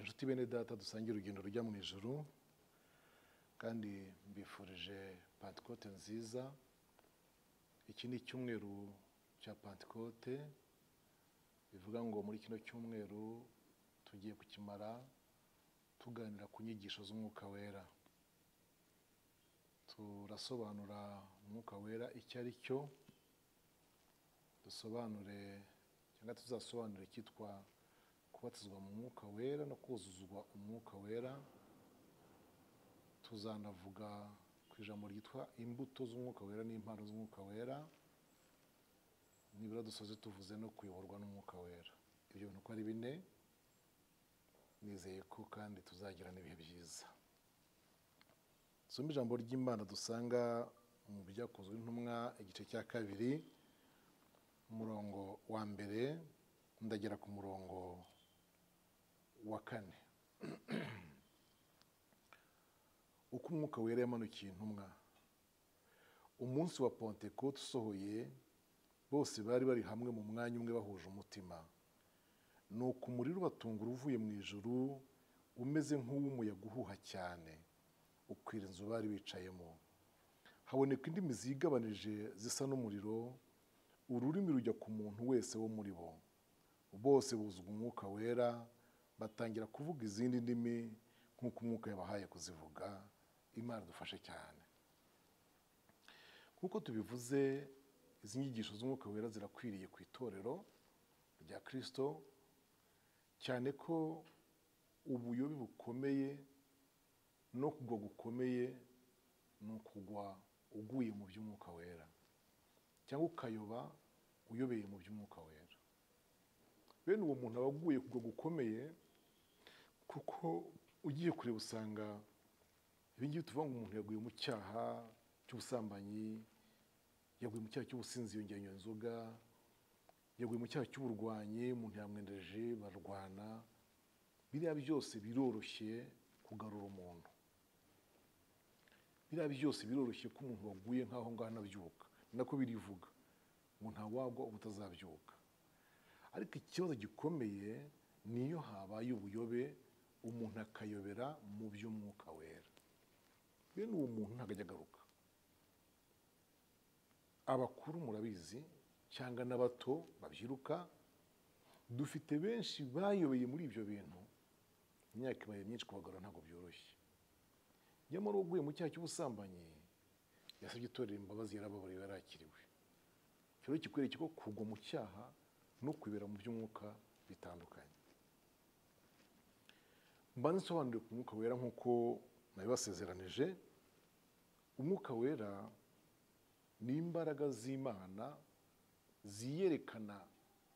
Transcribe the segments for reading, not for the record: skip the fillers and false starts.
Inshuti bene data dusangira urugendo rujya mu ijuru, kandi mbifurije Pantekote nziza. Iki ni icyumweru cya Pantekote, bivuga ngo muri kino cyumweru tugiye kukimara tuganira ku nyigisho z'Umwuka Wera. Turasobanura Umwuka Wera icyo ari cyo, dusobanure cyangwa tuzasobanura icyitwa kubatizwa mu Mwuka Wera no kuzuzwa Umwuka Wera. Tuzanavuga ku ijambo ryitwa imbuto z'Umwuka Wera n'impano z'Umwuka Wera, nibura dusoze tuvuze no kuyoborwa n'Umwuka Wera. Ibyo bintu uko ari bine, nizeye ko kandi tuzagira n'ibihe byiza. Soma ijambo ry'Imana dusanga mu Byakozwe n'Intumwa igice cya 2, umurongo wa 1 ndagera ku murongo wa 4. Uko Umwuka Wera yamanukiye intumwa. Umunsi wa Pentekote usohoye, bose bari bari hamwe mu mwanya umwe bahuje umutima. Nuko umuriro ubatungura uvuye mu ijuru umeze nk'uw'umuyaga uhuha cyane, ukwira inzu bari bicayemo. Haboneka indimi zigabanije zisa n'umuriro, ururimi rujya ku muntu wese wo muri bo. Bose buzuzwa Umwuka Wera, batangira kuvuga izindi ndimi nk'uko Umwuka yabahaye kuzivuga. Imana dufashe cyane. Nk'uko tubivuze, izi nyigisho z'Umwuka Wera zirakwiriye ku itorero rya Kristo, cyane ko ubuyobe bukomeye no kugwa gukomeye ni ukugwa uguye mu by'Umwuka Wera, cyangwa ukayoba uyobeye mu by'Umwuka Wera. Bene uwo muntu aba aguye kugwa gukomeye, kuko ugiye kureba usanga ibingibi tuvuga ngo umuntu yaguye mu cyaha cy'ubusambanyi, yaguye mu cyaha cy'ubusinzi yongera anywa inzoga, yaguye mu cyaha cy'uburwanyi, umuntu yamwendeje barwana. Biriya byose biroroshye kugarura umuntu. Biriya byose biroroshye ko umuntu waguye nk'aho ngaho anabyuka, ni nako birivuga ngo ntawagwa ubutazabyuka. Ariko ikibazo gikomeye niyo habaye ubuyobe, umuntu akayobera mu by'Umwuka Wera. Bene uwo muntu ntabwo ajya agaruka. Abakuru murabizi, cyangwa n'abato babyiruka, dufite benshi bayobeye muri ibyo bintu. Imyaka ibaye myinshi, kubagarura ntabwo byoroshye. Nyamara uguye mu cyaha cy'ubusambanyi yasabye itorero imbabazi, yarababariwe, yarakiriwe. Icyo rero kikwereka ko kugwa mu cyaha no kwibera mu by'umwuka bitandukanye. Mbanze nsobanurire ku Mwuka Wera nk'uko nabibasezeranije. Umwuka Wera ni imbaraga z'Imana ziyerekana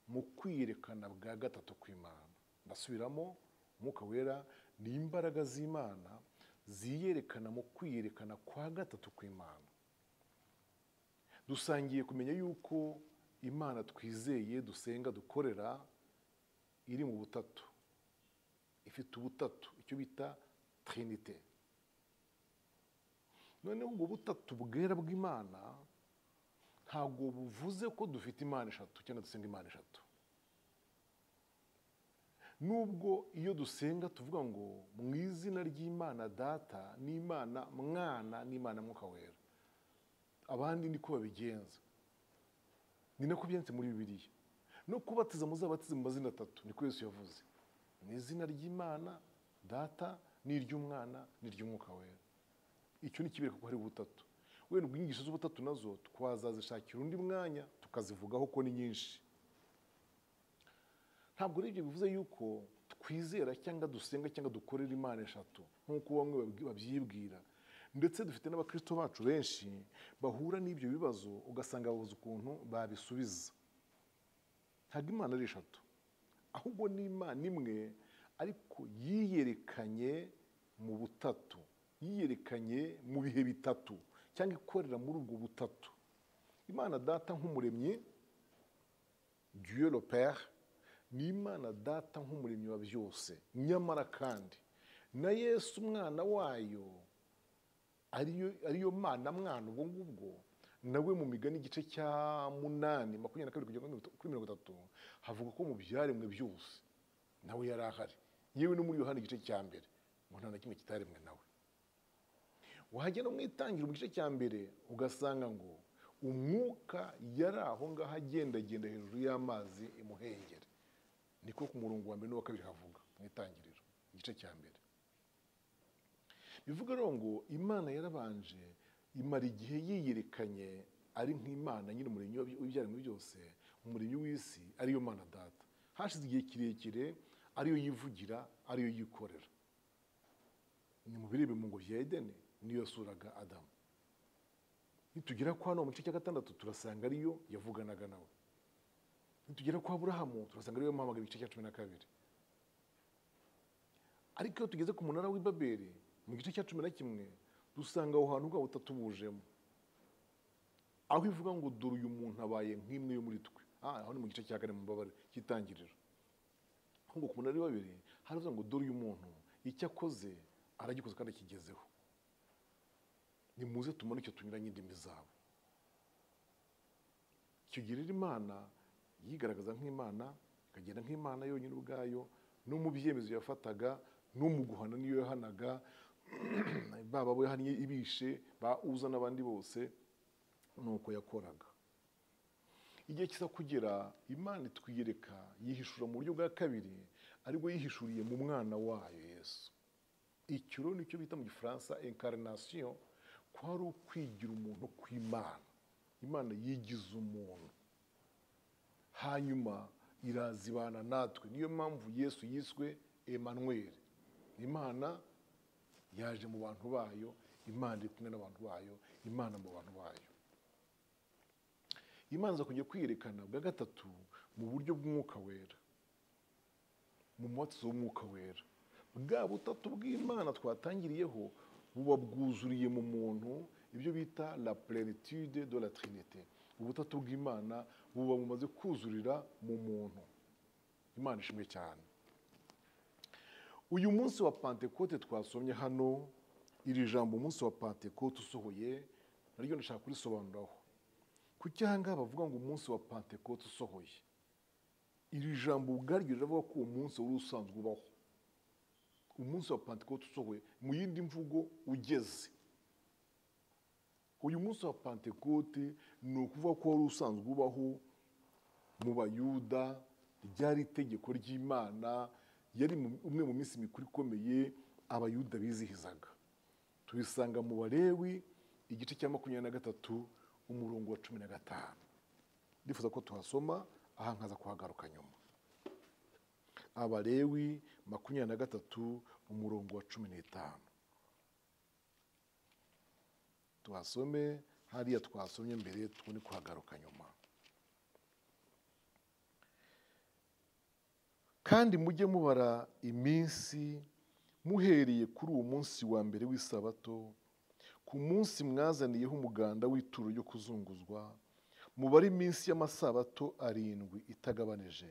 mu kwiyerekana bwa gatatu kw'Imana. Ndasubiramo, Umwuka Wera ni imbaraga z'Imana ziyerekana mu kwiyerekana kwa gatatu kw'Imana. Dusangiye kumenya yuko Imana twizeye, dusenga, dukorera iri mu butatu, ifite ubutatu, icyo bita Trinité. Noneho ubwo butatu bwera bw'Imana ntabwo buvuze ko dufite Imana eshatu cyangwa dusenga Imana eshatu. Nubwo iyo dusenga tuvuga ngo mu izina ry'Imana Data n'Imana Mwana n'Imana Mwuka Wera, abandi niko babigenza, ni nako byanditse muri Bibiliya. No kubatiza muzabatize mu mazina atatu, niko Yesu yavuze: mu izina ry'Imana Data n'iry'Umwana n'iry'Umwuka Wera. Icyo ni kibereka ko hari ubutatu. Wenda ubwo inyigisho z'ubutatu nazo twazazishakira undi mwanya tukazivugaho ko ni nyinshi. Ntabwo rero ibyo bivuze yuko twizera cyangwa dusenga cyangwa dukorera Imana eshatu nk'uko bamwe babyibwira. Ndetse dufite n'abakristo bacu benshi bahura n'ibyo bibazo, ugasanga babuze ukuntu babisubiza. Ntabwo Imana ari eshatu, ahubwo ni Imana imwe, ariko yiyerekanye mu butatu, yiyerekanye mu bihe bitatu, cyangwa ikorera muri ubwo butatu. Imana Data nk'umuremyi, Dieu le Père, ni Imana Data nk'umuremyi wa byose. Nyamara kandi na Yesu umwana wayo, ariyo Mana Mwana ubwo ngubwo, nawe mu migani igice cya 8 22 kugera kuri 30 havuga ko mu byaremwe byose nawe yari ahari. Yewe no muri Yohana igice cya mbere ngo nta na kimwe kitaremwe nawe. Wahagera mu itangiriro mu gice cya mbere ugasanga ngo umwuka yari aho ngaho agendagenda hejuru y'amazi imuhengeri. Niko ku murongo wa mbere n'uwa kabiri havuga mu itangiriro igice cya mbere. Bivuga rero ngo Imana yarabanje imara igihe yiyerekanye ari nk'Imana nyine umuremyi w'ibyaremwe byose, umuremyi w'isi, ariyo Mana Data. Hashize igihe kirekire ariyo yivugira, ariyo yikorera. Ni mu birebe mu ngobyi ya Edeni niyo yasuraga Adamu. Nitugera kwa Nowa mu gice cya gatandatu turasanga ariyo yavuganaga nawe. Nitugera kwa Aburahamu turasanga ariyo yamuhamagaye igice cya 12. Ariko iyo tugeze ku munara w'i Babeli mu gice cya 11 dusanga aho hantu bwa butatu bujemo, aho ivuga ngo dore uyu muntu abaye nk'imwe yo muri twe. Aho ni mu gice cya kane mu mbabare cy'itangiriro. Ahubwo ku munara w'i Babeli haravuga ngo dore uyu muntu icyo akoze aragikoze kandi akigezeho. Nimuze tumanuke tunyuranye indimi zabo. Icyo gihe rero Imana yigaragaza nk'Imana, ikagenda nk'Imana yonyine ubwayo, no mu byemezo yafataga, no mu guhana niyo yahanaga, baba bo yahannye ibishe, ba Uza n'abandi bose, nuko yakoraga. Igihe kiza kugera Imana itwiyereka, yihishura mu buryo bwa kabiri, aribwo yihishuriye mu mwana wayo Yesu. Icyo rero nicyo bita mu Gifaransa incarnation, ko ari ukwigira umuntu kw'Imana. Imana yigize umuntu, hanyuma irazibana natwe. Niyo mpamvu Yesu yiswe Emmanuel. Imana yaje mu bantu bayo, Imana iri kumwe n'abantu bayo, Imana mu bantu bayo. Imana iza kujya kwiyerekana bwa gatatu mu buryo bw'umwuka wera, mu mubatizo w'umwuka wera. Bwa butatu bw'Imana twatangiriyeho buba bwuzuriye mu muntu, ibyo bita la plénitude de la Trinité. Ubutatu bw'Imana buba bumaze kuzurira mu muntu. Imana ishimwe cyane. Uyu munsi wa Pentekote twasomye hano, iri jambo umunsi wa Pentekote usohoye, naryo ndashaka kurisobanuraho. Kuki aha ngaha bavuga ngo umunsi wa Pentekote usohoye? Iri jambo ubwaryo riravuga ko uwo munsi wari usanzwe ubaho. Umunsi wa Pentekote usohoye, mu yindi mvugo ugeze. Uyu munsi wa Pentekote ni ukuvuga ko wari usanzwe ubaho mu Bayuda, ryari itegeko ry'Imana, yari umwe mu minsi mikuru ikomeye Abayuda bizihizaga. Tubisanga mu Balewi igice cya 23 umurongo wa 15. Ndifuza ko tuhasoma aha nkaza kuhagaruka nyuma. Abalewi 23 umurongo wa 15. Tuhasome hariya twasomye mbere tubone kuhagaruka nyuma. Kandi mujye mubara iminsi muhereye kuri uwo munsi wa mbere w'isabato, ku munsi mwazaniyeho umuganda w'ituro ryo kuzunguzwa, mubare iminsi y'amasabato 7 itagabanije,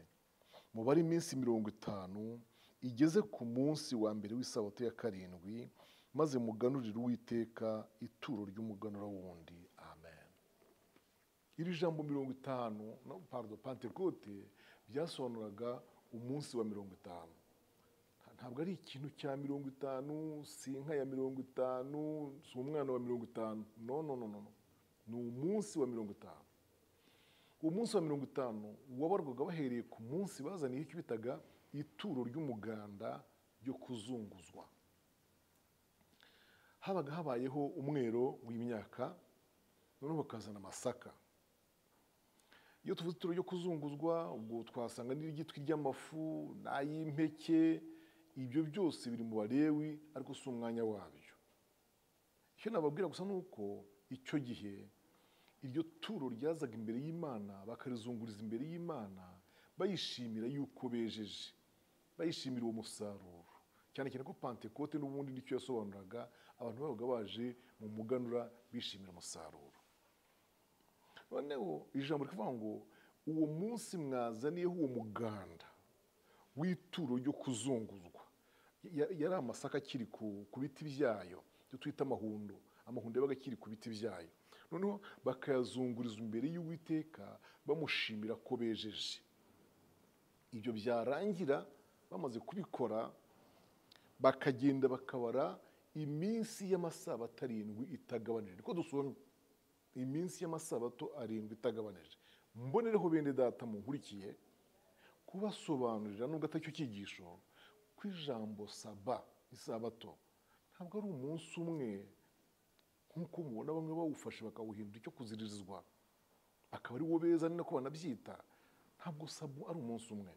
mubare iminsi 50 igeze ku munsi wa mbere w'isabato ya 7, maze muganurire Uwiteka ituro ry'umuganura wundi. Amen. Iri jambo 50, no pardon, Pentekote byasobanuraga umunsi wa 50. Ntabwo ari ikintu cya 50, si inka ya 50, si umwana wa 50. No, no, no, no. Ni umunsi wa 50. Umunsi wa 50 wabarwaga bahereye ku munsi bazaniye icyo bitaga ituro ry'umuganda ryo kuzunguzwa. Habaga habayeho umwero w'imyaka, noneho bakazana amasaka. Iyo tuvuze ituro ryo kuzunguzwa, ubwo twasanga n'iryitwa ry'amafu n'ay'impeke, ibyo byose biri mu Balewi, ariko si umwanya wabyo. Icyo nababwira gusa nuko icyo gihe iryo turo ryazaga imbere y'Imana, bakarizunguriza imbere y'Imana, bayishimira yuko bejeje, bayishimira uwo musaruro. Cyane cyane ko Pentekote n'ubundi nicyo yasobanuraga, abantu babaga baje mu muganura bishimira umusaruro. Noneho ijambo rivuga ngo uwo munsi mwazaniyeho uwo muganda w'ituro ryo kuzunguzwa, yari amasaka akiri ku biti byayo, ibyo twita amahundo, amahundo yabaga akiri ku biti byayo. Noneho bakayazunguriza imbere y'Uwiteka bamushimira ko bejeje. Ibyo byarangira bamaze kubikora, Bakagenda bakabara iminsi y'amasabato 7 itagabanije. Niko dusomye, iminsi y'amasabato 7 itagabanije. Mbonereho bene data munkurikiye kubasobanurira, nubwo atari cyo cyigisho, ko ijambo saba, isabato, ntabwo ari umunsi umwe nk'uko mubona bamwe bawufashe bakawuhindura icyo kuziririzwa, akaba ari wo beza, ni nako banabyita. Ntabwo saba ari umunsi umwe,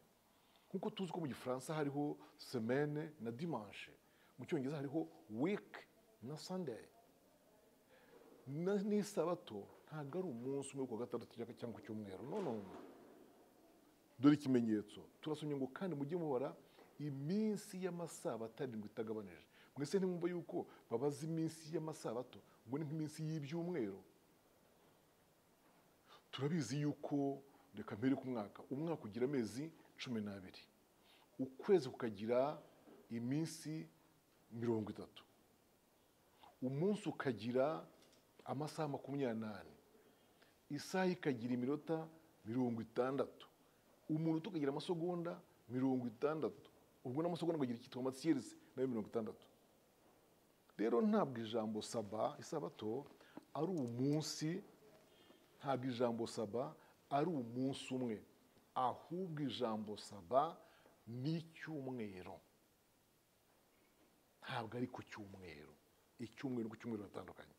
nk'uko tuzi ko mu Gifaransa hariho semaine na dimanche, mu Cyongereza hariho week na Sunday. N'isabato ntabwo ari umunsi umwe ku wa gatandatu cyangwa ku cyumweru. No, no. Dore ikimenyetso turasomye ngo kandi mujye mubara iminsi y'amasabato 7 itagabanije. Mwese ntimwumva yuko babaza iminsi y'amasabato ngo ni nk'iminsi y'ibyumweru? Turabizi yuko, reka mpere ku mwaka, umwaka ugira amezi 12, ukwezi kukagira iminsi 30, umunsi ukagira amasaha 24, isaha ikagira iminota 60, umunota ukagira amasegonda 60, ubwo n'amasegonda ukagira icyitwa amatiyerisi nayo 60. Rero ntabwo ijambo saba, isabato, ari umunsi, ntabwo ijambo saba ari umunsi umwe, ahubwo ijambo saba ni icyumweru. Ntabwo ari ku cyumweru, icyumweru ku cyumweru batandukanye.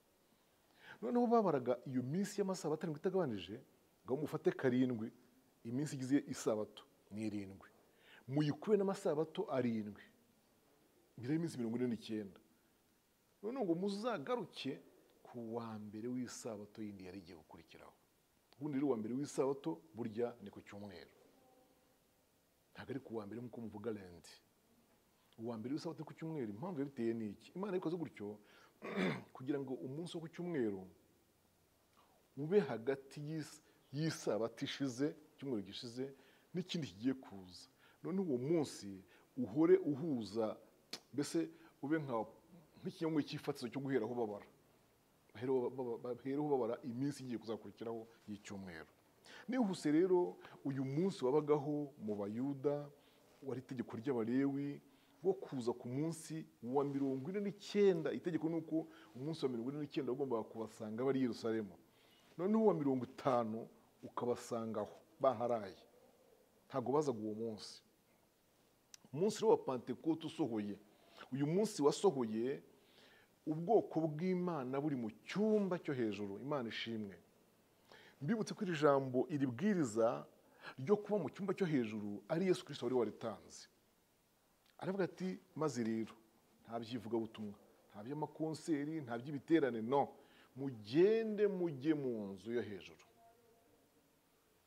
Noneho babaraga iyo minsi y'amasabato 7 itagabanije, ngo mufate 7, iminsi igize isabato ni 7, muyikube n'amasabato 7, mbere y'iminsi 49. Noneho ngo muzagaruke ku wa mbere w'isabato yindi yari igiye gukurikiraho. Ubundi rero uwa mbere w'isabato burya ni ku cyumweru, ntabwo ari ku wa mbere nk'uko muvuga lundi. Uwa mbere w'isabato ku cyumweru, impamvu yabiteye ni iki? Imana yabikoze gutyo kugira ngo umunsi wo ku cyumweru ube hagati y'isabato ishize, icyumweru gishize, n'ikindi kigiye kuza. Noneho uwo munsi uhore uhuza, mbese ube nk'ikinyomwe cy'ifatizo cyo guheraho babara, bahereho babara iminsi igiye kuzakurikiraho y'icyumweru. Nihuse rero uyu munsi wabagaho mu Bayuda, wari itegeko ry'Abalewi wo kuza ku munsi wa 49. Itegeko ni uko umunsi wa 49 wagombaga kubasanga bari i Yerusalemu, noneho uwa 50 ukabasangaho baharaye. Ntabwo bazaga uwo munsi. Umunsi wa Pentekote usohoye, uyu munsi wasohoye ubwoko bw'Imana buri mu cyumba cyo hejuru. Imana ishimwe. Mbibutse ko iri jambo, iri bwiriza ryo kuba mu cyumba cyo hejuru ari Yesu Kristo wari waritanze. Aravuga ati maze rero nta by'ivugabutumwa, nta by'amakonseri, nta by'ibiterane, no mugende mujye mu nzu yo hejuru,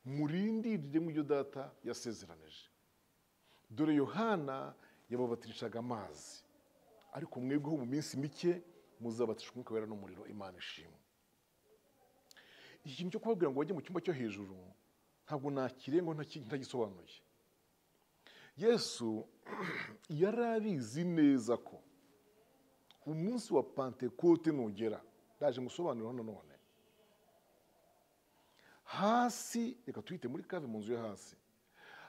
murindirire mu byo data yasezeranije. Dore Yohana yababatirishaga amazi, ariko mwebweho mu minsi mike muzabatishwa Umwuka Wera n'umuriro. Imana ishimwe. Iki kintu cyo kubabwira ngo bajye mu cyumba cyo hejuru ntabwo nakirengo ntagisobanuye. Yesu yari abizi neza ko umunsi wa Pentekote nugera, ndaje ngusobanurira hano none, hasi, reka tuhite muri kave, mu nzu yo hasi,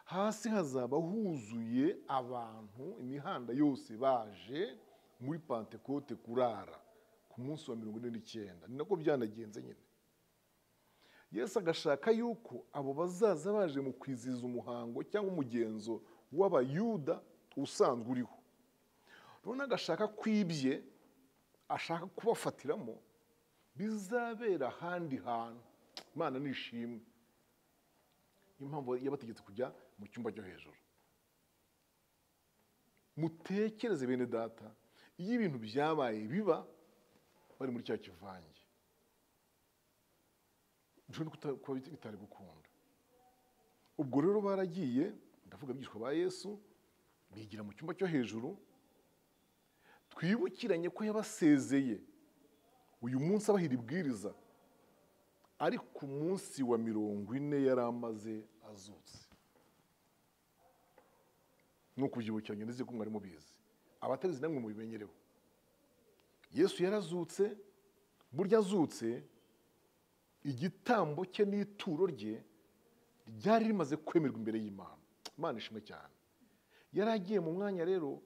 hasi hazaba huzuye abantu, imihanda yose baje muri Pentekote kurara ku munsi wa 49. Ni nako byanagenze nyine. Yesu agashaka yuko abo bazaza baje mu kwizihiza umuhango cyangwa umugenzo w'Abayuda usanzwe uriho, none agashaka kwibye, ashaka kubafatiramo, bizabera ahandi hantu. Imana nishimwe. Impamvu yabategetse kujya mu cyumba cyo hejuru. Mutekereze bene data, iyo ibintu byabaye biba bari muri cya kivange, bishobora kuba bitari gukunda. Ubwo rero baragiye, ndavuga abigishwa ba Yesu, bigira mu cyumba cyo hejuru. Twibukiranye ko yabasezeye uyu munsi abahira ibwiriza, ariko umunsi wa 40 yari amaze azutse. Nuko kubyibukiranye ndetse ko mwari mubizi, abatarizi namwe mubimenyereho. Yesu yarazutse, burya azutse igitambo cye n'ituro rye ryari rimaze kwemerwa imbere y'Imana. Imana ishimwe cyane. Yari agiye mu mwanya rero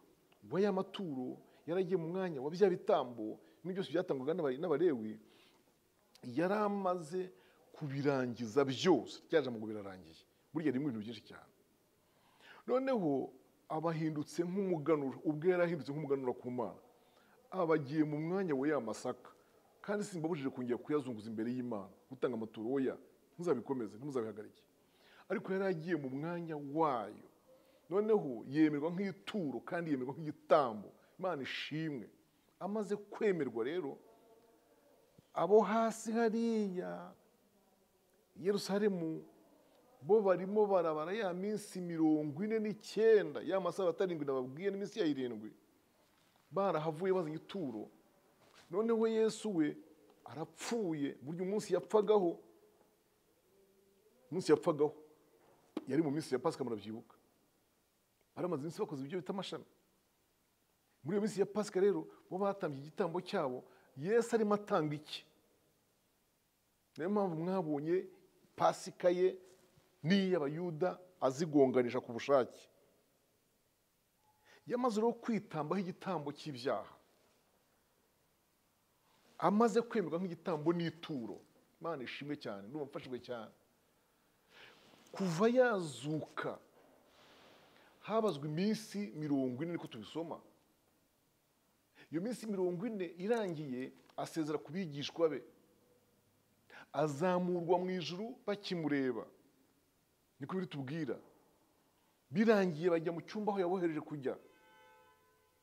wa ya maturo, yaragiye mu mwanya wa bya bitambo n'ibyo byose byatangwaga n'Abalewi, yari amaze kubirangiza byose. Rya jambo ngo birarangiye, burya ririmo ibintu byinshi cyane. Noneho abahindutse nk'umuganura, ubwo yarahindutse nk'umuganura ku Mana, abagiye mu mwanya wa ya masaka. Kandi simbabujije kongera kuyazunguza imbere y'Imana, gutanga amaturo, oya, ntuzabikomeze, ntuzabihagarike. Ariko yari agiye mu mwanya wayo. Noneho yemerwa nk'ituro kandi yemerwa nk'igitambo. Imana ishimwe. Amaze kwemerwa rero, abo hasi hariya Yerusalemu bo barimo barabara ya minsi 49, ya masabato 7 nababwiye n'iminsi ya 7, barahavuye bazanye ituro. Noneho Yesu we arapfuye. Burya umunsi yapfagaho, yari mu minsi ya Pasika, murabyibuka. Baramaze iminsi bakoze ibyo bita amashami. Muri iyo minsi ya Pasika rero bo batambye igitambo cyabo, Yesu arimo atanga iki. Niyo mpamvu mwabonye Pasika ye n'iy'Abayuda azigonganisha ku bushake. Yamaze rero kwitambaho igitambo cy'ibyaha, amaze kwemerwa nk'igitambo n'ituro. Imana ishimwe cyane, ndumva mfashijwe cyane. Kuva yazuka habazwa iminsi 40, niko tubisoma. Iyo minsi 40 irangiye, asezera ku bigishwa be, azamurwa mu ijuru bakimureba, niko biritubwira. Birangiye bajya mu cyumba aho yabohereje kujya.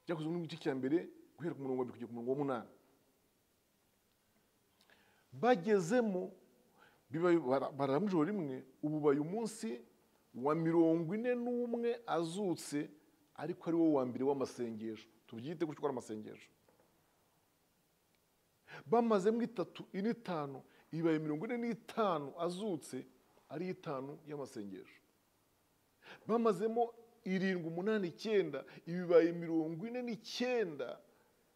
Byakozwe mu gice cya mbere guhera ku murongo wa 2 kugera ku murongo wa 8. Bagezemo baramujoro rimwe, ubu baye umunsi wa 41 azutse, ariko ari wo wa mbere w'amasengesho. Tubyite gutyo ko ari amasengesho. Bamazemo 3, 4, 5, ibaye 45 azutse, ari 5 y'amasengesho. Bamazemo 7, 8, 9, ibibaye 49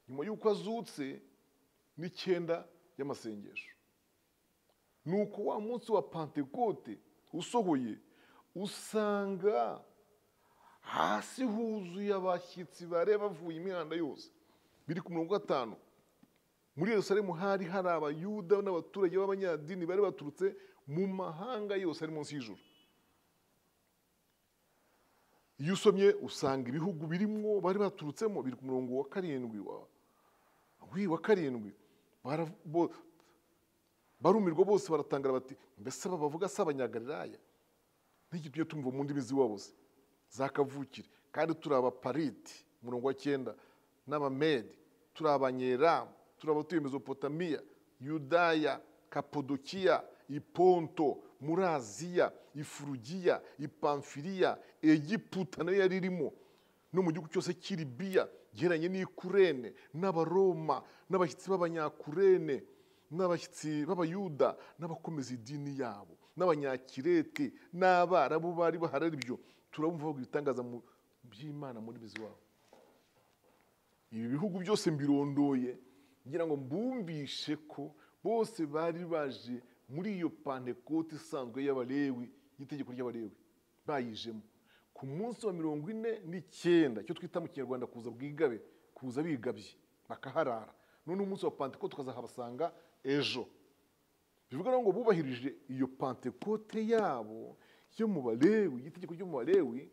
nyuma y'uko azutse, n'9 y'amasengesho. Nuko wa munsi wa Pentekote usohoye, usanga hasi huzuye abashyitsi bare bavuye imihanda yose. Biri ku murongo wa 5. Muri Yerusalemu hari Abayuda n'abaturage b'abanyadini bari baturutse mu mahanga yose ari munsi y'ijuru. Iyo usomye usanga ibihugu birimwo bari baturutsemo, biri ku murongo wa 7 wa 7. Barumirwa bose baratangara bati, mbese aba bavuga si Abanyagalilaya? N'iki tujye tumva mu ndimi z'iwabo se za kavukire? Kandi turi Abapariti, umurongo wa 9, n'Abamedi, turi Abanyeramu, turi abatuye Mesopotamiya, Yudaya, Kapadokiya, Iponto, muri Aziya, Ifurugiya, Ipamfiliya, Egiputa nayo yari irimo, no mu gihugu cyose cy'i Libiya giheranye n'Ikurene, n'Abaroma, n'abashyitsi b'Abanyakurene, n'abashyitsi b'Abayuda, n'abakomeza idini yabo, n'Abanyakirete, n'Abarabu bari bahari. Ibyo turabumva bavuga ibitangaza by'Imana muri mizi wabo. Ibi bihugu byose mbirondoye ngira ngo mbumvishe ko bose bari baje muri iyo Pentekote isanzwe y'Abalewi, y'itegeko ry'Abalewi, bayijemo ku munsi wa 49, icyo twita mu Kinyarwanda kuza bwigabe, kuza bigabye bakaharara. None umunsi wa Pentekote tukazahabasanga ejo. Bivuga ngo bubahirije iyo Pentekote yabo yo mu Balewi, y'itegeko ryo mu Balewi,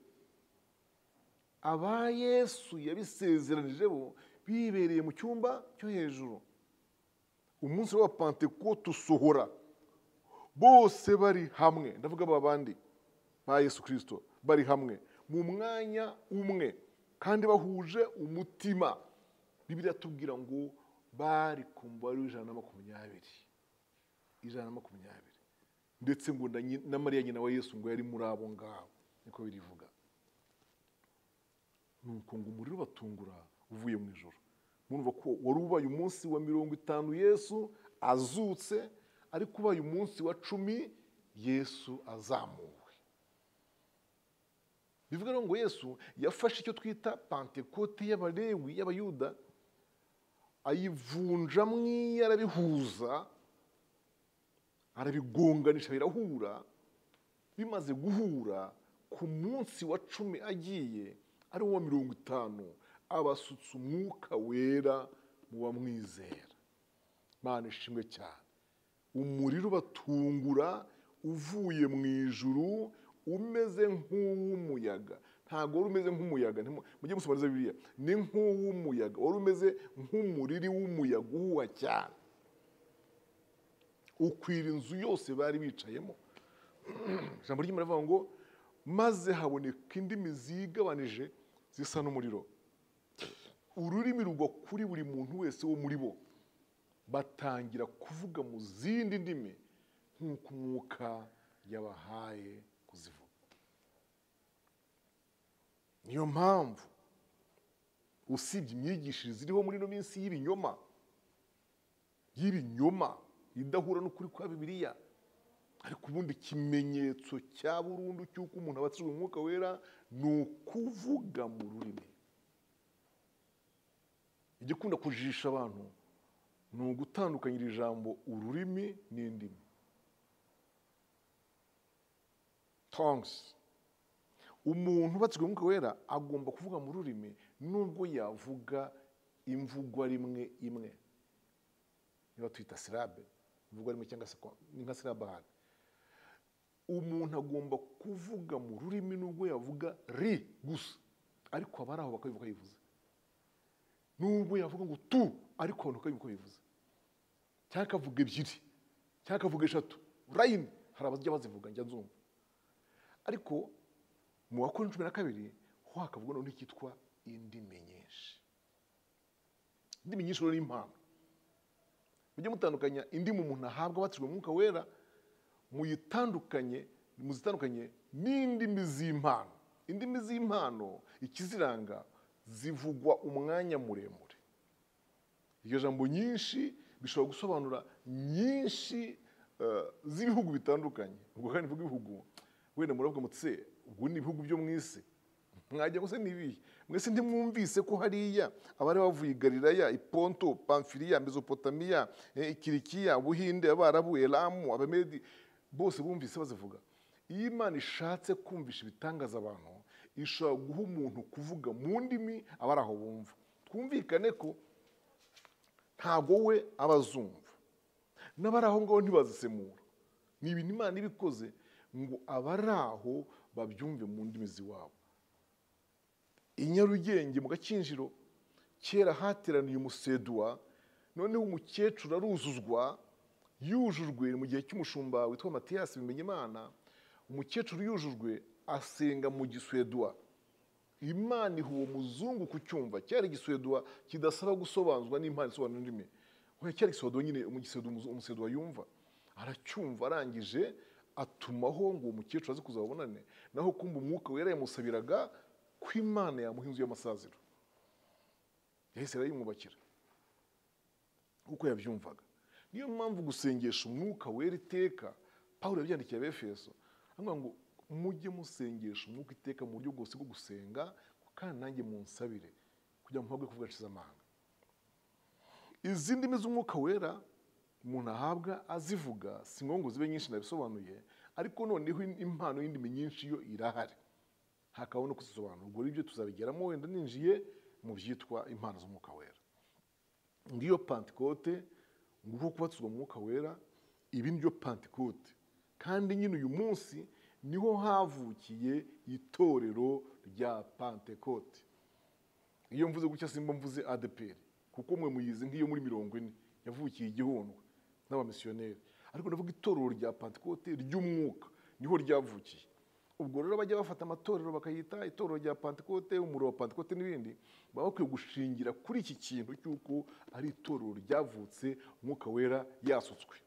aba Yesu yabisezeranije bo bibereye mu cyumba cyo hejuru. Umunsi wa Pentekote usohora bose bari hamwe, ndavuga aba bandi ba Yesu Kristo bari hamwe mu mwanya umwe kandi bahuje umutima. Bibiliya tubwira ngo bari ku mubare w'120, 120, ndetse ngo na Mariya nyina wa Yesu ngo yari muri abo ngabo, niko birivuga. Nuko ngo umuriro batungura uvuye mu ijuru. Murumva ko wari ubaye umunsi wa 50 Yesu azutse, ariko ubaye umunsi wa 10 Yesu azamuwe. Bivuga ngo Yesu yafashe icyo twita Pentekote y'Abalewi y'Abayuda, ayivunjamwo arabihuza, arabigonganisha birahura. Bimaze guhura ku munsi wa 10 agiye ari uwa 50, abasutse umwuka wera mu bamwizera. Imana ishimwe cyane. Umuriro ubatungura uvuye mu ijuru umeze nk'uw'umuyaga. Ntabwo wari umeze nk'umuyaga, mujye musoma neza Bibiliya, ni nk'uw'umuyaga, wari umeze nk'umuriri w'umuyaga uhuha cyane, ukwira inzu yose bari bicayemo. Ijambo ry'Imana rivuga ngo maze haboneka indimi zigabanije zisa n'umuriro, ururimi rugwa kuri buri muntu wese wo muri bo, batangira kuvuga mu zindi ndimi nk'uko umwuka yabahaye kuzivuga. Niyo mpamvu usibye imyigishirize iriho muri ino minsi y'ibinyoma idahura n'ukuri kwa Bibiliya, ariko ubundi ikimenyetso cya burundu cy'uko umuntu abatijwe umwuka wera ni ukuvuga mu rurimi. Igikunda kujijisha abantu ni ugutandukanya iri jambo ururimi n'indimi. Tongues. Umuntu ubatijwe umwuka wera agomba kuvuga mu rurimi nubwo yavuga imvugwa rimwe imwe, niba twita syllabe, imvugwa rimwe cyangwa se nka syllabe. Umuntu agomba kuvuga mu rurimi nubwo yavuga ri gusa, ariko abari aho bakabivuga yivuze. Nubwo yavuga ngo tu, ariko abantu bakabivuga bivuze, cyangwa akavuga ebyiri, cyangwa akavuga eshatu, rayini hari abajya bazivuga njya nzumva. Ariko mu Bakorinto 12 ho hakavuga noneho icyitwa indimi nyinshi. Indimi nyinshi rero ni impano. Mujye mutandukanya indimi umuntu ahabwa abatijwe umwuka wera, muyitandukanye, muzitandukanye n'indimi z'impano. Indimi z'impano ikiziranga zivugwa umwanya muremure. Iryo jambo nyinshi bishobora gusobanura nyinshi z'ibihugu bitandukanye. Ubwo kandi mvuga ibihugu, wenda muravuga mutse ubwo ni ibihugu byo mu isi, mwajya ngo se nibihe? Mwese ntimwumvise ko hariya abari bavuye i Galilaya, i Ponto, Pamfiliya, Mesopotamiya, Kilikiya, Ubuhinde, Abarabu, Elamu, Abamedi, bose bumvise bazivuga. Iyo Imana ishatse kumvisha ibitangaza abantu, ishobora guha umuntu kuvuga mu ndimi abari aho bumva. Twumvikane ko ntabwo we abazumva, n'abari aho ngaho ntibazisemura. Ni ibintu Imana ibikoze ngo abari aho babyumve mu ndimi z'iwabo. I Nyarugenge mu Gakinjiro kera hateraniye umusedwa, noneho umukecuru aruzuzwa, yujujwe mu gihe cy'umushumba witwa Matiyasi Bimenyimana. Umukecuru yujujwe asenga mu giswedwa, Imana iha uwo muzungu kucyumva. Cyari igiswedwa kidasaba gusobanuzwa n'Imana isobanura indimi. Cyari igiswedwa nyine, umusedwa yumva, aracyumva, arangije atumaho ngo uwo mukecuru aze kuzabonane. Naho kumva umwuka wera yamusabiraga ko Imana yamuha inzu y'amasaziro, yahise arayimwubakira kuko yabyumvaga. Niyo mpamvu gusengesha umwuka wera iteka, Pawulo yabyandikiye Abefeso avuga ngo mujye musengesha umwuka iteka mu buryo bwose bwo gusenga, kandi nanjye munsabire kugira ngo mpabwe kuvuga nshize amanga. Izi ndimi z'umwuka wera umuntu ahabwa azivuga, si ngombwa ngo zibe nyinshi nabisobanuye, ariko noneho impano y'indimi nyinshi yo irahari, hakaba no kuzisobanura. Ubwo ibyo tuzabigeramo wenda ninjiye mu byitwa impano z'umwuka wera. Ngiyo Pantekote, nguko kubatizwa mu mwuka wera, ibi nibyo Pantekote. Kandi nyine uyu munsi niho havukiye itorero rya Pantekote. Iyo mvuze gutya simba mvuze ADPR, kuko mwe muyizi nk'iyo muri 40 yavukiye igihundwe n'abamisiyoneri. Ariko ndavuga itorero rya Pantekote ry'umwuka niho ryavukiye. Ubwo rero bajya bafata amatorero bakayita itorero rya Pantekote, umuriro wa Pantekote n'ibindi, baba bakwiye gushingira kuri iki kintu cy'uko ari itorero ryavutse umwuka wera yasutswe.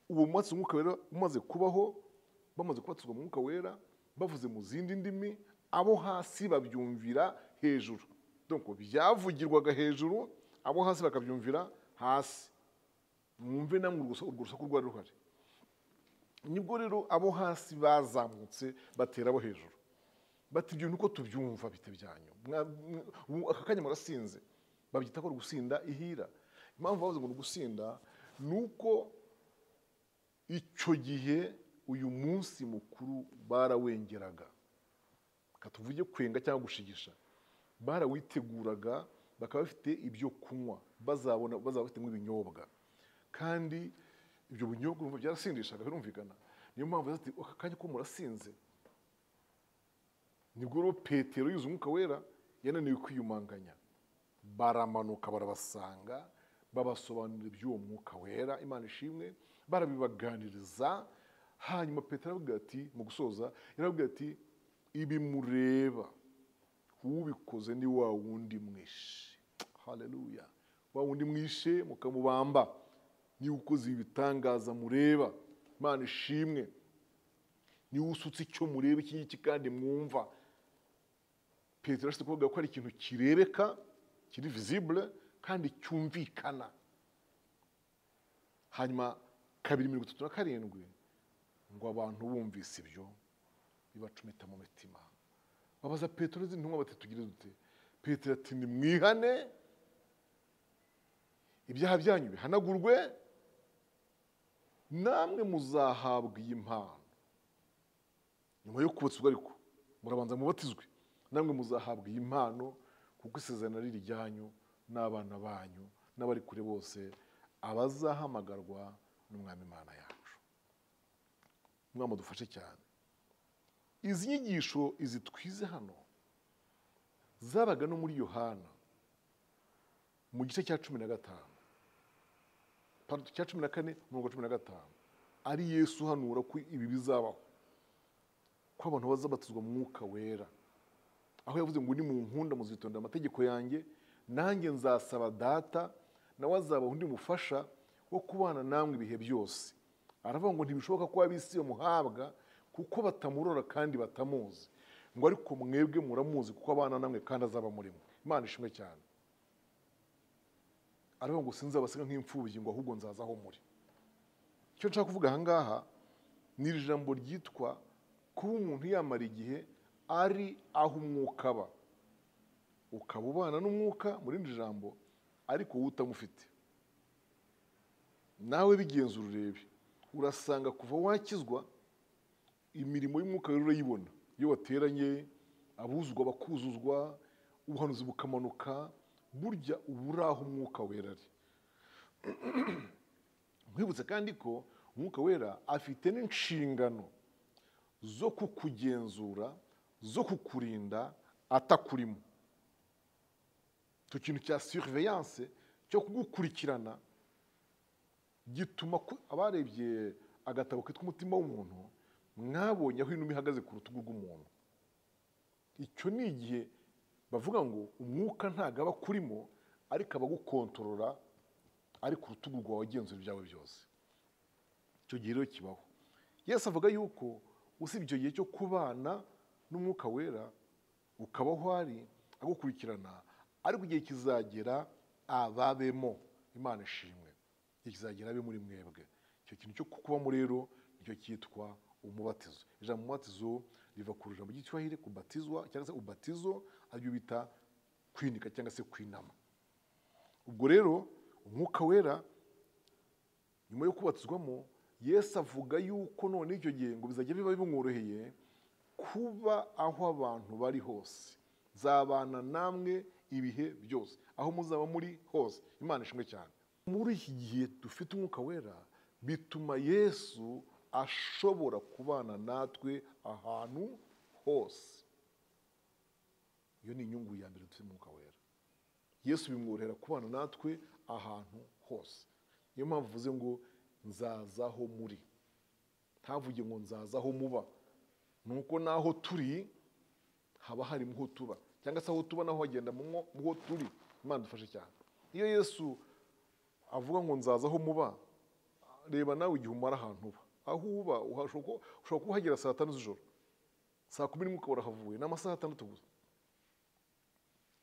Uwo munsi umwuka wera umaze kubaho, bamaze kubatizwa mu mwuka wera, bavuze mu zindi ndimi, abo hasi babyumvira hejuru. Donc byavugirwaga hejuru, abo hasi bakabyumvira hasi. Mwumve namwe urwo rusaku rwari ruhari. Nibwo rero abo hasi bazamutse batera abo hejuru, bati ibyo nuko tubyumva bite byanyu, aka kanya murasinze. Babyita ko gusinda ihira. Impamvu bavuze ngo gusinda nuko icyo gihe uyu munsi mukuru barawengeraga, katuvuge kwenga cyangwa gushigisha. Barawiteguraga bakaba bafite ibyo kunywa, bazabona bazaba bafitemo ibinyobwa, kandi ibyo binyobwa urumva byarasindishaga, birumvikana. Niyo mpamvu yavuze ati aka kanya ko murasinze. Nibwo rero Petero yuzuye Umwuka Wera yananiwe kwiyumanganya, baramanuka barabasanga, babasobanurira iby'uwo Mwuka Wera. Imana ishimwe, barabibaganiriza. Hanyuma Petero aravuga ati, mu gusoza yaravuga ati ibi mureba ubikoze ni wa wundi mwishe. Haleluya! Wa wundi mwishe mukamubamba, niwe ukoze ibitangaza mureba. Imana ishimwe, niwe usutse icyo mureba iki ngiki kandi mwumva. Petero ashobora kuvuga ko ari ikintu kirebeka, kiri visible kandi cyumvikana. Hanyuma 2:37 ngo abantu bumvise ibyo bibacumita mu mitima, babaza Petero n'izindi ntumwa bati tugire dute? Petero ati nimwihane, ibyaha byanyu bihanagurwe, namwe muzahabwa iyi mpano. Nyuma yo kubatizwa ariko murabanza mubatizwe, namwe muzahabwa iyi mpano, kuko isezerano ari iryanyu n'abana banyu n'abari kure bose, abazahamagarwa n'Umwami Imana yacu. Umwami adufashe cyane. Izi nyigisho izi twize hano zabaga no muri Yohana mu gice cya 15, cya 14 umurongo 15, ari Yesu uhanura ko ibi bizabaho, ko abantu bazabatizwa mu Mwuka Wera, aho yavuze ngo ni mu nkunda muzitondera amategeko yanjye, nanjye nzasaba Data nawe azabaha undi mufasha wo kubana namwe ibihe byose. Aravuga ngo ntibishoboka ko ab'isi bamuhabwa kuko batamurora kandi batamuzi, ngo ariko mwebwe muramuzi kuko abana namwe kandi azaba muri mwe. Imana ishimwe cyane. Aravuga ngo sinzabasiga nk'imfubyi, ngo ahubwo nzaza aho muri. Icyo nshaka kuvuga aha ngaha ni ijambo ryitwa kuba umuntu yamara igihe ari aho umwuka aba, ukaba ubana n'umwuka mu rindi jambo, ariko wowe utamufite. Nawe bigenzura urebe, urasanga kuva wakizwa imirimo y'umwuka rero urayibona. Iyo wateranye abuzuzwa bakuzuzwa, ubuhanuzi bukamanuka, burya uba uri aho Umwuka Wera ari. Nkwibutse kandi ko Umwuka Wera afite n'inshingano zo kukugenzura, zo kukurinda atakurimo. Icyo kintu cya surveillance cyo kugukurikirana gituma abarebye agatabo kitwa Umutima w'Umuntu mwabonye aho inuma ihagaze ku rutugu rw'umuntu. Icyo ni igihe bavuga ngo umwuka ntago aba akurimo, ariko aba agukontorora, ari ku rutugu rwawe agenzura ibyawe byose. Icyo gihe rero kibaho. Yesu avuga yuko usibye icyo gihe cyo kubana n'Umwuka Wera ukaba aho ari agukurikirana, ariko igihe kizagera ababemo. Imana ishimwe, igihe kizagera abe muri mwebwe. Icyo kintu cyo kubamo rero nicyo cyitwa umubatizo. Ijambo umubatizo riva ku ijambo ry'icyubahiro kubatizwa cyangwa se ubatizo, aribyo bita kwinika cyangwa se kwinama. Ubwo rero Umwuka Wera nyuma yo kubatizwamo, Yesu avuga yuko none icyo gihe ngo bizajya biba bimworoheye kuba aho abantu bari hose, nzabana namwe ibihe byose, aho muzaba muri hose. Imana ishimwe cyane. Muri iki gihe dufite Umwuka Wera bituma Yesu ashobora kubana natwe ahantu hose. Iyo ni inyungu ya mbere dufite Umwuka Wera. Yesu bimworohera kubana natwe ahantu hose. Niyo mpamvu mvuze ngo nzazaho muri, ntavuge ngo nzazaho muba, nuko naho turi haba hari muho tuba, cyangwa se aho tuba naho hagenda muho turi. Imana dufashe cyane. Iyo Yesu avuga ngo nzazaho muba, reba nawe igihe umara ahantu uba, aho uba ushobora kuhagera saa 5 z'ijoro, saa 11 ukaba urahavuye, ni amasaha 6 gusa.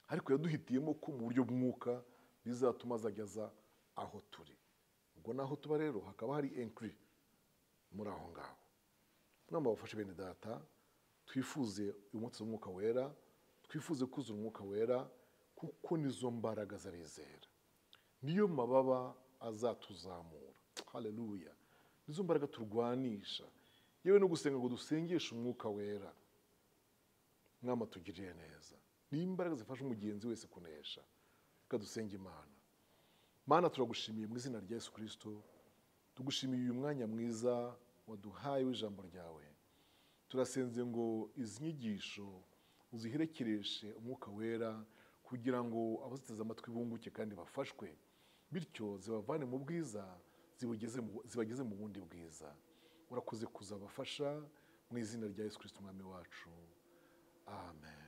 Ariko yaduhitiyemo ko mu buryo bw'umwuka bizatuma azajya aza aho turi. Ubwo naho tuba rero hakaba hari inclus muri aho ngaho. Mwamba bafashe bene data, twifuze umunsi w'Umwuka Wera, twifuze kuzura Umwuka Wera, kuko nizo mbaraga z'abizera, niyo mababa azatuzamura. Haleluya! Nizo mbaraga turwanisha, yewe no gusenga ngo dusengeshe Umwuka Wera. Mwama tugirire neza. Ni imbaraga zifasha umugenzi wese kunesha. Reka dusenge Imana. Mana, turagushimiye mu izina rya Yesu Kristo, tugushimiye uyu mwanya mwiza waduhaye w'ijambo ryawe. Turasenze ngo izi nyigisho uziherekereshe Umwuka Wera, kugira ngo abaziteze amatwi bunguke kandi bafashwe, bityo zibavane mu bwiza zibageze mu bundi bwiza. Urakoze kuzabafasha mu izina rya Yesu Kristo Umwami wacu. Amen.